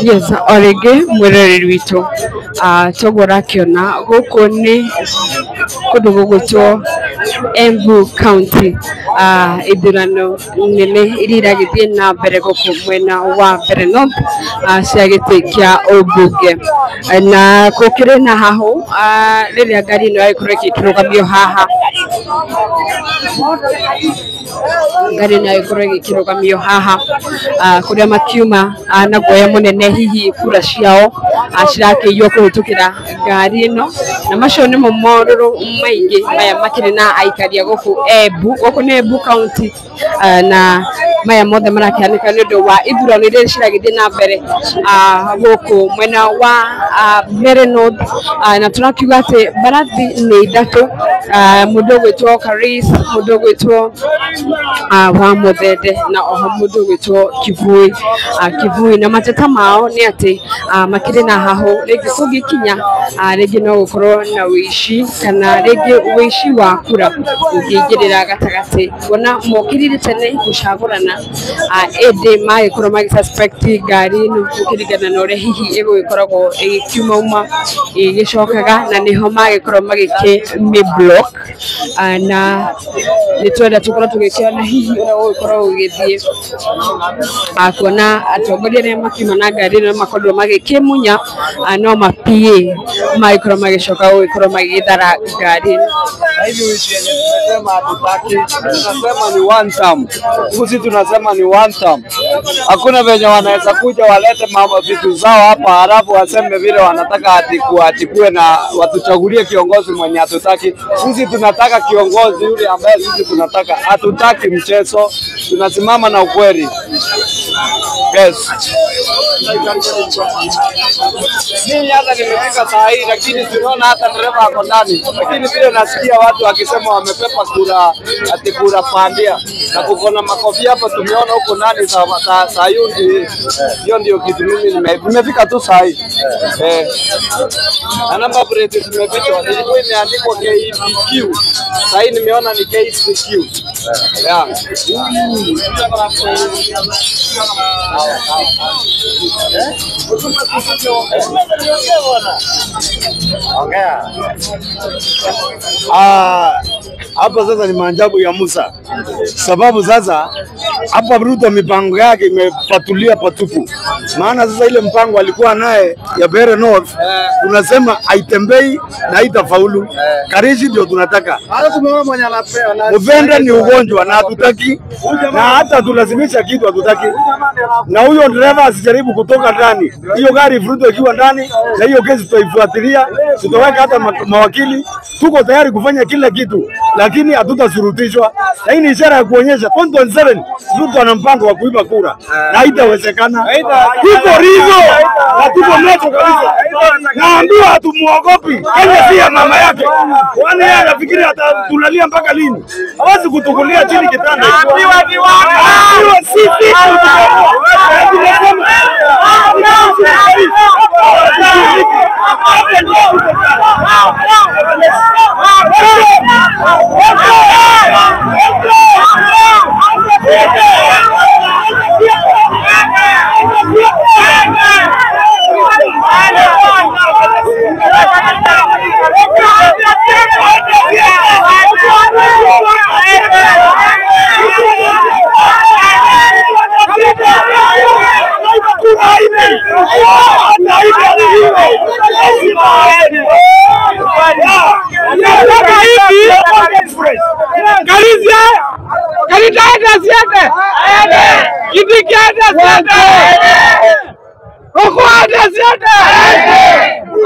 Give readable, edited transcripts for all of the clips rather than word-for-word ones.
Yes, orĩngĩ mwĩroreri witũ toguo ũrakĩona gũkũ nĩ kũndũ gũgwĩtwo Embu County, ithurano nene iria iragĩthiĩ na mbere gũkũ mwena wa Mbeere North cia gĩtĩ kĩa ũmbunge, na gũkĩrĩ na hahũ rĩrĩa ngari ĩno yagĩkorwo ĩgĩkĩrũgamio haha, ngari ĩno yagĩkorwo ĩgĩkĩrũgamio haha kũrĩa makiuma na guoya mũnene hihi kura ciao cirakĩiywo kũhĩtũkĩra ngari ĩno, na macio nĩmo morũrũ maingĩ maya makĩrĩ na aikari a gũkũ Embu, gũkũ nĩ Embu County, na Maya mothe marakĩhanĩka nĩ ũndũ wa ithurano iria ciragĩthiĩ na mbere gũkũ mwena wa Mbeere North, na tũrakiuga atĩ mbarathi nĩ ithatũ, mũndũ ũgwĩtwo Karis, mũndũ ũgwĩtwo wa Muthende na oho mũndũ ũgwĩtwo Kivui. Kivui na mateta mao nĩ atĩ makĩrĩ na hahũ rĩngĩ kũngĩkinya rĩngĩ no gũkorwo na ũici kana rĩngĩ ũici wa kura ũngĩingĩrĩra gatagatĩ, kuona mokĩrire tene gũcagũrana, ĩndĩ magĩkorwo magĩ suspect ngari ĩno gũkĩringana na ũrĩa hihi ĩgũgĩkoragwo ĩgĩkiumauma ĩgĩcokaga, na nĩho magĩkorwo magĩkĩ block, na nĩ twenda tũkorwo tũgĩkĩona hihi ũrĩa gũgĩkorwo gũgĩthiĩ, kuona atongoria arĩa makiuma na ngari ĩno makorirwo magĩkĩmunya, no ma PA magĩkorwo magĩcoka gũgĩkorwo magĩgĩthara ngari ĩno. Na hivi wishi yenye tumesema hatutaki, tunasema ni one term. Huku sisi tunasema ni one term. Hakuna venye wanaweza kuja walete mambo vitu zao hapa halafu waseme vile wanataka ati kuwe na watuchagulie kiongozi mwenye hatutaki. Sisi tunataka kiongozi yule ambaye sisi tunataka. Hatutaki mchezo, tunasimama na ukweli. Yes. Mimi hata nimefika saa hii lakini tunaona hata dereva ako ndani, lakini vile nasikia watu wakisema wamepepa kura ati kura pandia na kuko na makofia hapa tumeona huko ndani saa hiyo hiyo ndio kitu mimi nimefika tu saa hii. Na namba plate tumepitwa ilikuwa imeandikwa KPQ, saa hii nimeona ni KCQ. Yeah. Hapa sasa ni maajabu ya Musa, sababu sasa hapa Ruto mipango yake imepatulia patupu. Maana sasa ile mpango alikuwa naye ya Mbeere North tunasema haitembei na haitafaulu. Karishi ndio tunataka. Muthende ni ugonjwa na hatutaki, na hata tulazimisha kitu hatutaki. Na huyo dereva asijaribu kutoka ndani, hiyo gari Ruto ikiwa ndani, na hiyo kesi tutaifuatilia, tutaweka hata mawakili. Tuko tayari kufanya kila kitu, lakini hatutasurutishwa. Na hii ni ishara ya kuonyesha 2027 Ruto ana mpango wa kuiba kura na haitawezekana. Tuko rizo na tuko macho kabisa. Naambiwa hatumuogopi. Kenya si ya mama yake. Kwani yeye anafikiri atatulalia mpaka lini? Hawezi kutukulia chini kitanda. Naambiwa ni wapi? Sisi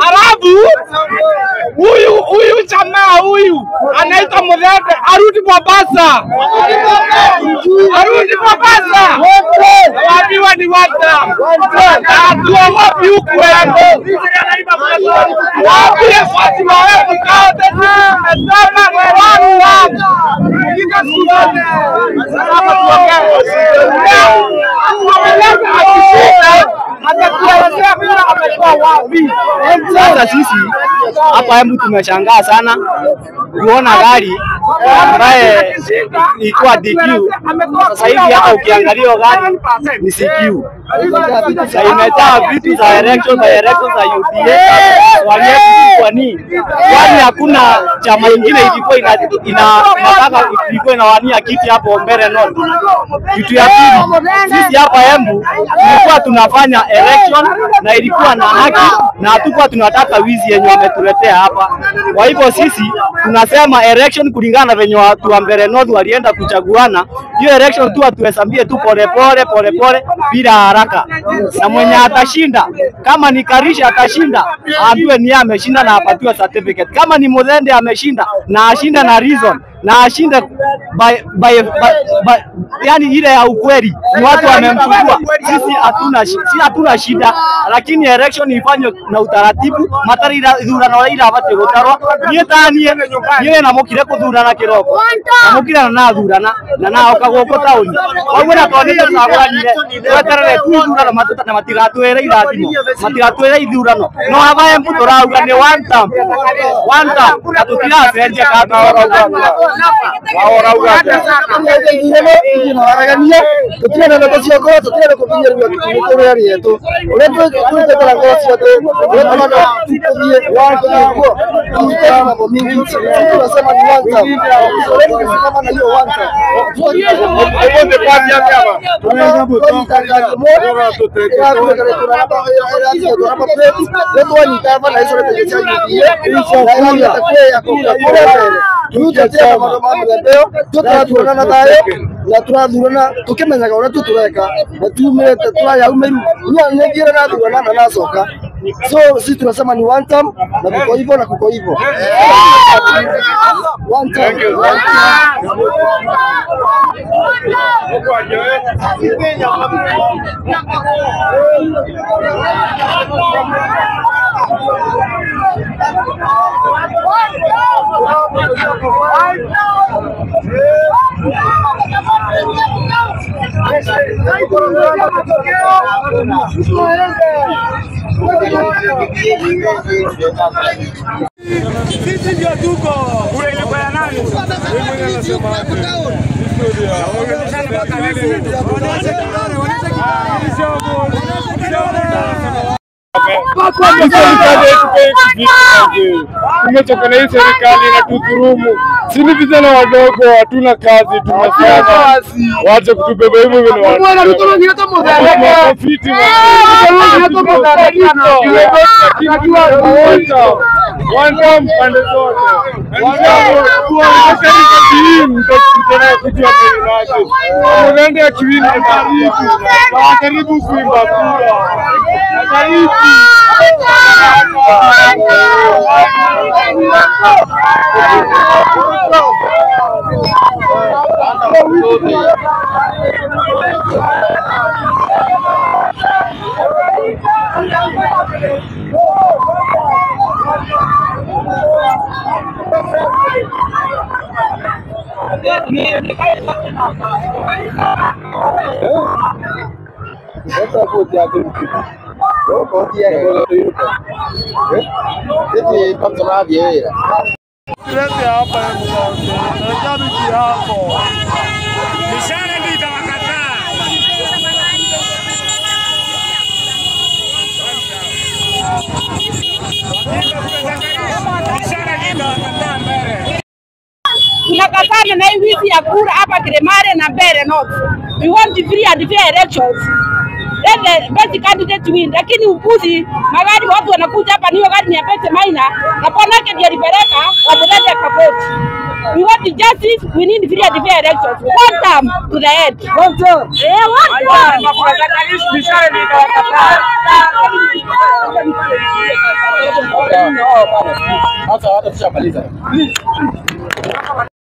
Arabu huyu jamaa huyu anaitwa Muthende arudi Mombasa, arudi Mombasa. Waambiwa ni wata hatuogopi huku, waambie watu wawe mkaote, tumesema Sasa sisi hapa Embu tumeshangaa sana kuona gari ambaye ilikuwa DQ, sasa hivi hata ukiangalia gari ni CQ. Sasa imejaa vitu za election za UDA kwa nini? Kwani hakuna chama kingine ilikuwa inataka ilikuwa inawania kiti hapo Mbeere North. Kitu ya pili, sisi hapa Embu tulikuwa tunafanya election na ilikuwa na haki na hatukuwa tunataka wizi yenye wametuletea hapa. Kwa hivyo sisi tunasema election kulingana na venye watu wa Mbeere North walienda kuchaguana, hiyo election tu atuhesabie tu pole pole pole pole bila haraka. Na mwenye atashinda, kama ni Karisha atashinda, aambiwe ni ameshinda na apatiwe certificate. Kama ni Muthende ameshinda na ashinda na reason, na ashinde by yani ile ya ukweli, ni watu wamemchukua. Sisi hatuna shida, lakini election ifanywe na utaratibu, matari ithurano irabatiĩ gũtarwo. Niĩ ta niĩ namũkire kũthurana kĩroko, namũkire na nathurana na naoka gũkũ taũni. Koguo na tondũ nĩ tũcagũranire, tweterere tu ithurano na matigatwĩre irathimo, matigatwĩre ithurano. No haha Embu tũrauga nĩ one term, one term, na tũtiracenjia kana tũtirenda ndeto cia ngoro, tũtirenda kũhinyĩrĩrio tũrĩ yetu ũrĩa twĩtetera ngoro ciothe, ũrĩa tũrenda tũthiĩ kuo tũnyite mambo mingi. Tunasema ni one term, ũrĩa tukisimama na hiyo one term tũrathurana thayũ na tũrathurana tũkĩmenyaga ũrĩa tu tũreka na tumĩte tũrayaumĩru nĩngire nathurana na nacoka. So sisi tunasema ni one term na kuko hivyo na kuko hivyo. One term. Sisi ndio tuko. Ule ilikuwa ya nani? Tumechoka na hii serikali na tudhurumu. Sisi vijana wadogo hatuna kazi, tunasema wache kutubeba hivyo vile watu pande zote. Karibu kuimba kura. Mishahara ndio itawakataa. Mishahara ndio itawakataa mbele. Tunakatana na hii wizi ya kura hapa Kiremare na Mbeere North. We want the free and fair elections. Let the best candidate win. Lakini upuzi, magari watu wanakuja hapa niyo gari ni ya Betty Maina na bwanake ndiye alipeleka wapeleke akavoti. We want the justice, we need free and fair elections. One term to the end. One term. Yeah, one term. Sasa hata tushamaliza.